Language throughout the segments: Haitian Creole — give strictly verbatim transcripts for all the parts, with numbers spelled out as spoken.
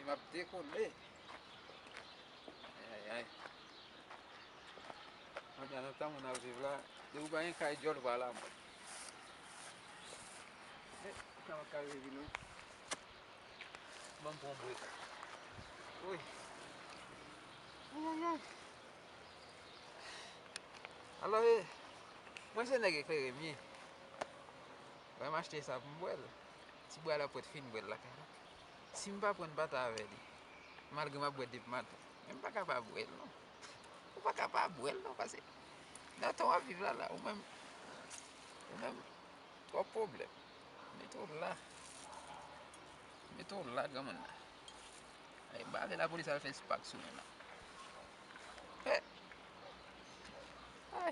M ap dekole. Ay, ay, ay. Ann, nan tan moun ap viv la, depi w pa gen kay djòl, ou pa lamò. Eh, sa pa ka rive non. Ban m pran yon brek. Wi. Ay, ay, ay. Alò, eh, mwen se nèg eklere m ye. Wè, m achte sa pou m bwè l. Ti bwè la pwèt fin bwè l lakay la. Si m pa pran l, m pa ta avè li. Malgre m ap bwè depi maten. Men m pa ka pa bwè l non. Ou pa ka pa bwè l non, paske nan tan w ap viv la, la, ou menm, ou menm, twòp pwoblèm. Mete w la. Mete w la, granmoun nan. Ay, ba ale lapolis al fè spak sou mwen la. Eh! Ay!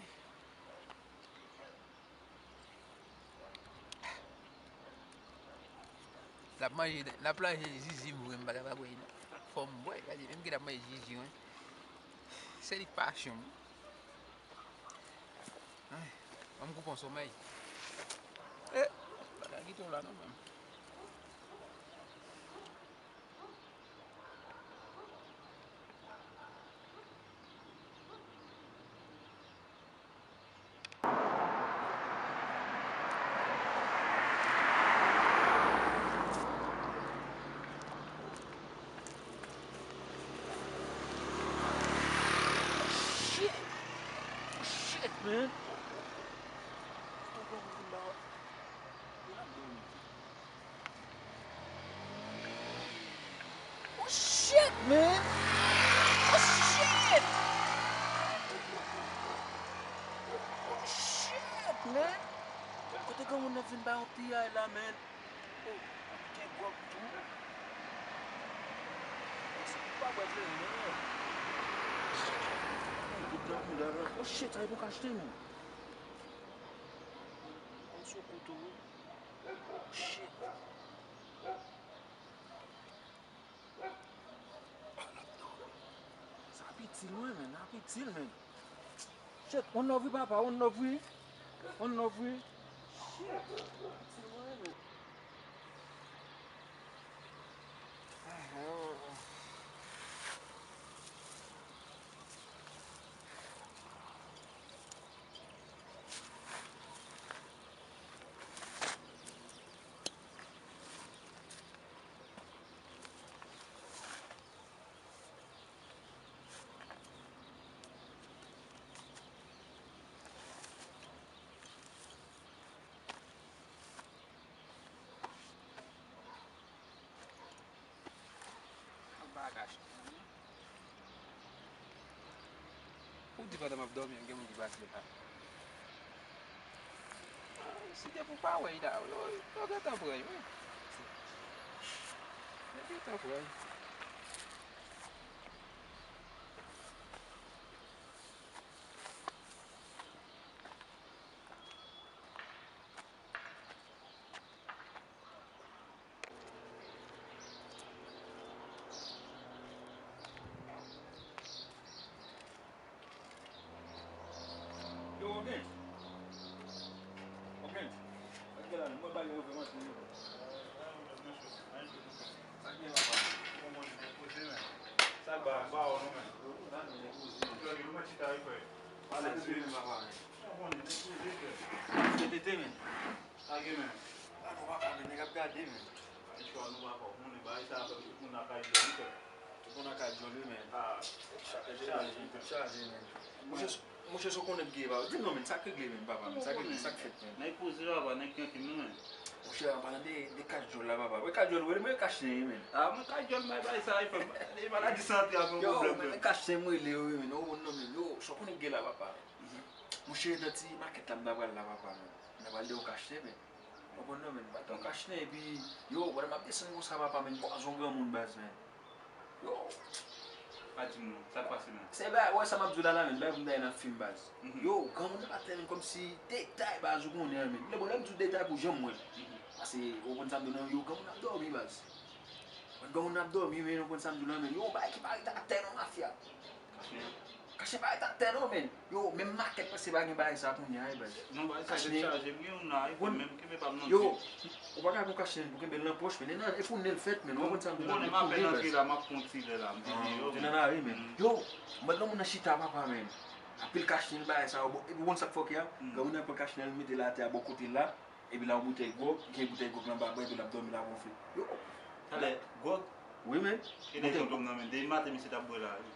L ap manje, l ap manje zizi m vre, m pa ka pa bwè non. Fò m bwè, gade, menm ke l ap manje zizi, wi. Se li k pasyon m. Ay, ban m koupe yon somèy. Eh, bagay kite w la non, menm. Shit! Shit, man! Oh shit, man! Oh shit! Oh shit, man! Kote granmoun nan vin bay yon piyay la, man? Oh, gen gwòg tou. Ou pa bwè vre, non. Gen gwòg nan mouda la. Oh shit, sa e pou kachte, man. Konn sou kouto, wi. Shit. Sa piti lwen, man. Sa piti, man. Shit, one love wi, papa, one love wi. One love wi. Shit, piti lwen, man. Bagaj. Ou di pandan m ap dòmi an, gen moun ki pase la. Si te pou pa wè y la, yo, yo gentan pran y, wi. Yo gentan pran y. Yo, Ogen. Ogen. Gade la, mwen ba yo ouvè machine yo. Sa k gen, papa? Sa k ba, ba ou non, men. Yo, nou mwen chita, wi, frè. Pale, papa, men. Tete, men. Sa gen, men. A nou papa, men, nèg ap gade, men. Istwa nou papa, ou konnen bagay sa ap fè tout moun lakay djòl, wi, frè. Tout moun lakay djòl, wi, men. Ah, tèt chaje, tèt chaje, men. Mouche, mouche, si w konnen k gen, papa. Di m non, men, sa k regle, men, papa, men. Sa k regle, sa k fèt, men. Nèg poze, papa, nèg tranquille, non, men. Mouche, an palan de, de kach djòl la, papa. Wè kach djòl, wè, mwen kach nen, men. Ah, mwen kach djòl, mwen bay sa, wi, frè. E maladi sante a fè yon pwoblèm, men. Yo, men, kach nen, mwen rele yo, wi, men. Ou konn non, men. Yo, si w konnen k gen la, papa, men. Mouche, nan ti makèt la, m ta pral la, papa, men. M ta pral de yon kach nen, men. Ou konprann non, men, m pa t yon kach nen, epi, yo, pandan m ap desann konsa, papa, men, m kwaze yon granmoun baz, men. Yo. Pa di m non, sa k pase, men? Se bagay, wè sa m ap di w la, la, men, bagay pou m ta nan fim baz. Mhm. Yo, granmoun nan pa tèlman kòmsi detay baz, ou konnen, men. Lè, bon, lè m di w detay pou janm wè l. Mhm. Paske, ou konprann sa m di w la, yo, granmoun ap dòmi baz. Granmoun ap dòmi, men, ou konprann sa m di w la, men. Yo, bagay ki parèt atè nan mafya. Kach nen. Kachen pa t atè non, men. Yo, menm makèt prèske pa gen bagay sa kounye a, wi, baz. Non, bagay sa te chaje, m gen youn la, wi, menm kenbe pa m nan. Yo, ou pa ka pran kachen pou kenbe l nan pòch, men, e pou nen l fèt, men, ou konprann sa m di la, men pou nen, baz. M apèn antre la, m ap pran ti lè la, m vini, yo, men. Ou te nan lari, men. Yo, m wè granmoun nan chita, papa, men. Anpil kachen, bagay sa, yo, bon, epi ou konn sa k fòkè a? Granmoun nan pran kachen nan, li mete l atè a bò kote l la. Epi la, yon boutèy gwòg, gen boutèy gwòg nan anba bra, epi l ap dòmi, l ap wonfle. Yo. Talè, gwòg? Wi, men. E nèg tonton m nan, men. Depi maten, misye t ap bwè la, wi.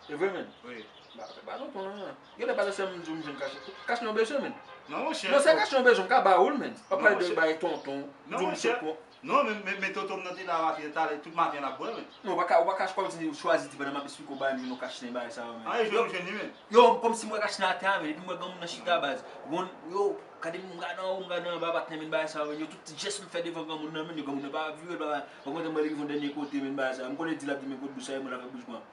E vre, men? Wi. Ba, ba tonton an. Genlè pa nan sèl moun di w m jwenn kachen. Kachen w bezwen, men. Non, monchè. Non, se kachen w bezwen, m ka ba ou l, men. W ap pale de bay tonton, di w m sot. Non, men, men, men tonton m nan te la, maten, talè, tout maten l ap bwè, men. Non, ou pa ka, ou pa ka chwazi, chwazi di pandan m ap esplike w bagay, m jwenn yon kachen, bagay sa yo, men. Anyen jwenn, ou jwenn li, men. Yo, m kòmsi m wè kachen atè a, men, epi m wè granmoun nan chita, baz. Bon, yo, gade m, m gade anwo, m gade anba, patnè, men, bagay sa yo, men, yo, tout ti jès m fè devan granmoun nan, men, yo, granmoun nan pa vire, pa, pa kontan mwen, li rive yon dènye kote, men, bagay sa yo. M konnen di l ap di, men, kote bouch sa ye, mwen la fè bouch mwen.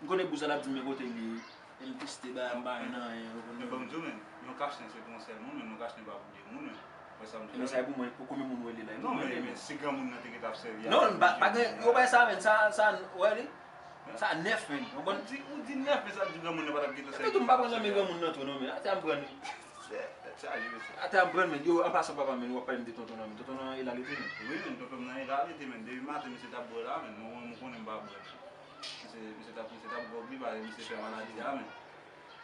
M konnen bouch sa l ap di, men, kote li ye. E m teste bagay, m pa jwenn anyen, yo konn. Men, ban m di w, men, yon kachen se pou yon sèl moun, men yon kachen pa pou de moun, men. Wè sa m di la? Men sa e pou mwen, pou konbyen moun ou wè li la? E pou mwen, men, men, si granmoun nan te gentan ap sèvi a. Non, pa, pa gen, yo bay sa, men, sa, sa, ou wè li? Sa nèf, men. Ou konn? Ou di, ou di nèf, men sa di granmoun nan pa t ap gentan sèvi. Epi tou, m pa pran nan men granmoun nan tou, non, men. Atè a m pran li. Tèt chaje, mesye. Atè a m pran, men. Yo, an pasan, papa, men, w ap pale m de tonton nan, men. Tonton nan e la l rete, men. Wi, men, tonton nan e la l rete, men. Depi maten, misye t ap bwè la, men. Mwen, mwen, mwen konnen m pa bwè. Misye, misye t ap, misye t ap gwòg li, pa, misye pè maladi a, men.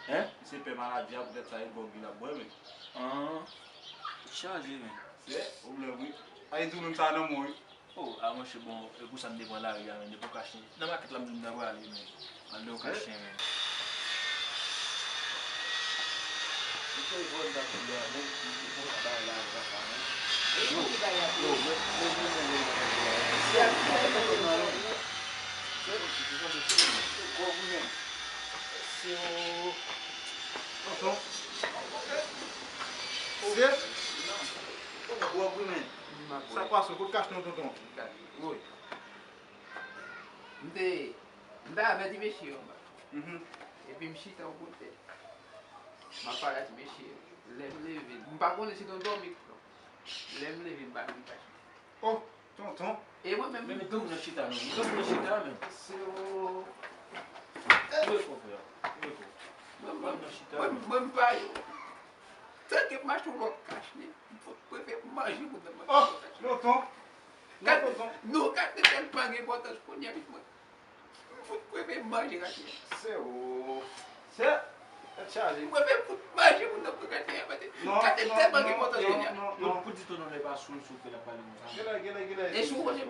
Hein? Misye pè maladi a, poutèt sa, e gwòg li l ap bwè, men. An, chaje, men. Se pwoblèm, wi. A, e di w menm sa nan men w, wi. Oh, a monchè, bon, e pou sa m te pran lari a, men, depi w kache. Nan makèt la, m di m ta prale, men. Al de w kache, men. Tonton. Se? Ou gwòg wi, men. Sa k pase? Kot kache nou, tonton? Woy. M te, m t avè ti mesye yo anba. Mhm. Epi m chita yon kote. M ap pale ak ti mesye yo. Lè m leve, m pa konnen si tonton Mik pran. Lè m leve, m pa jwenn kache. Oh, tonton. E mwen menm. Men, men, tonton nan chita, non. Tonton nan chita, men. Se o. Leve fò, frè. Leve fò. Mwen, mwen, mwen, mwen, m pa yo. Tanke m achte yon lòt kache, m fout prefere manje moun nan. Oh, tonton. Gad, non, gad tèlman gen enpòtans kounye a, mwen. M fout prefere manje kache. Se o. Se, tèt chaje. Mwen menm fout manje moun nan pou kache a, paske kache tèlman gen enpòtans kounye a. Non, non, non. Pou di tonton lè pa sou l, sou l, fè l ap pale konsa. Genlè, genlè, genlè e sou misye.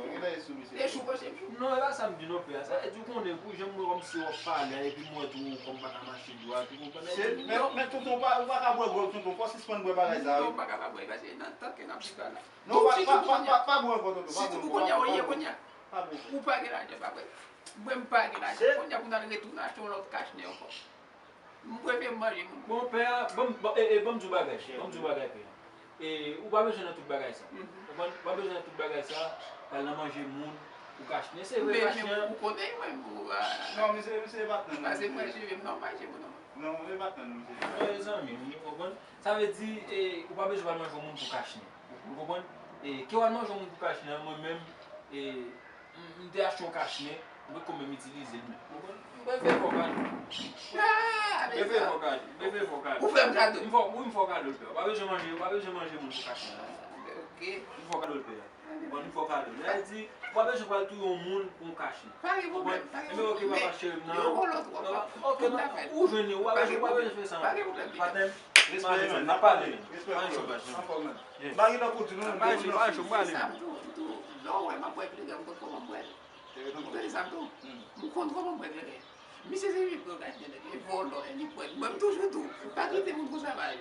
E sou misye. Non, e pa sa m di non, pè a. Sa vle di w konnen, pou jan m wè kòmsi w ap pale a, epi m wè tou kòm w pa ka mache dwat, ou konprann? Men, men tonton, ou pa ka bwè gwòg, tonton. Fò w sispann bwè bagay sa, wi. Non, m pa ka pa bwè, paske nan tan ke n ap viv la. Non, pa, pa, pa, pa, pa bwè ankò, tonton. Pa bwè ankò, pa bwè ankò. Pa bwè ankò. Ou pa gen lajan, pa bwè. Mwen, m pa gen lajan. Kounye a pou n al retounen achte yon lòt kache ankò. M prefere manje moun. Bon, pè a, ban m, ban, e, e, ban m di w bagay, ban m di w bagay, pè a. E, ou pa bezwen nan tout bagay sa. Mhm. Ou pa, ou pa bezwen nan tout bagay sa, pral nan manje moun, ou kache. Men se vre, kache. Men, men ou konnen, mwen, ou, a. Non, misye, misye e patnè, non. Pase manje, non, manje moun, non. Non, e patnè, misye. Non, mezanmi, ou konprann? Sa vle di, e, ou pa bezwen pral manje yon moun pou kache. Ou konprann? E, ke w al manje yon moun pou kache, mwen menm, e, M, m te achte yon kachnen, mwen konn menm itilize l menm. Ou konprann? M prefere fè w kado. Ah, men sa. M prefere fè w kado. M prefere fè w kado. Ou fè m kado? M fè w, wi, m fè w kado l, pè. Ou pa bezwen manje, ou pa bezwen manje moun pou kachnen. Ok. M fè w kado l, pè. Ou konprann? M fè w kado l. Sa vle di, ou pa bezwen pral touye yon moun pou yon kachnen. Pa gen pwoblèm, pa gen pwoblèm. Ebyen, ok, papa cheri m nan. Yon lòt, ok, ou jwenn li, ou pa bezwen, ou pa bezwen fè sa. Pa gen pwoblèm. Patnè m, respè, men, n ap pale. Respè, frè. Anfòm, men. Mari nan kout nou, nou, nou. Sa m tou, m tou, lè w wè m ap bwè kleren, m konn kòman m bwè l. Ou tande sa m tou? M konn kòman m bwè kleren. Misye se vye gwo gad de nèg, e vòlò, e li pwèt. Mwen, m toujou di w, pa trete moun konsa, bay.